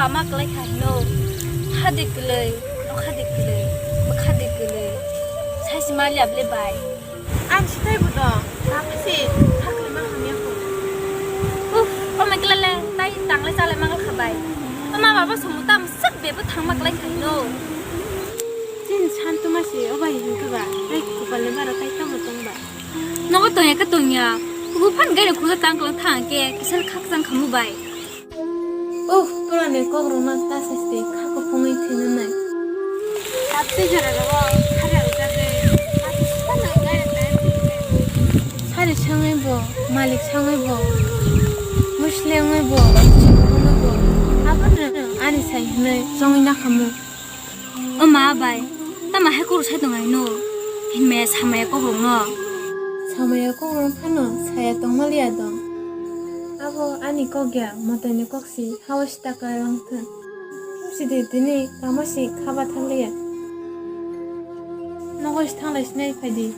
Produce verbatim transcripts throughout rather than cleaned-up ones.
Ama kwlai kha hino. Hadi kwlai, nokhadi kwlai, bwkhadi kwlai. Saisi mali able bai. Ang sitai bo do. Tapisi thakli ma hamya ko. Uff, o meklele tai tangle chale mangal kha bai. O ma baba somu tam sak bebo thangma kwlai kha hino. Chin santuma si o bai hinkha ba. Tai kupal ni bara tai tamo tong ba. Nogo tongya khe tongya. Kubu phan gaina khuja tang klang thang ke kisal khakchang khamu bai. Oh, pura ni kok rok no ta sai se kha ko phungwi thwi na nai. Tapte jora rogo khare rok jagwi. Sari sangwi bo, malik sangwi bo, musle wngwi bo, chibuk wngwi bo. Abono ani sai hwnwi chongwi na khamu. O ma bai, tamo hai kok sai tong aino? Hinmaya samaya kok rok no. Samaya kok rok phano saya tong maliya do. Abo ani kok ya, motai ni kok si, hawa sita kai rong thun. Sidi tini kama si khaba thang liya. Nogo si thang lai sinai phai di.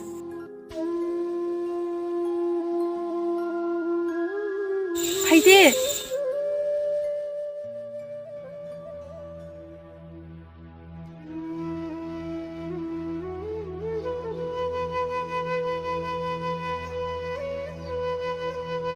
Phai de.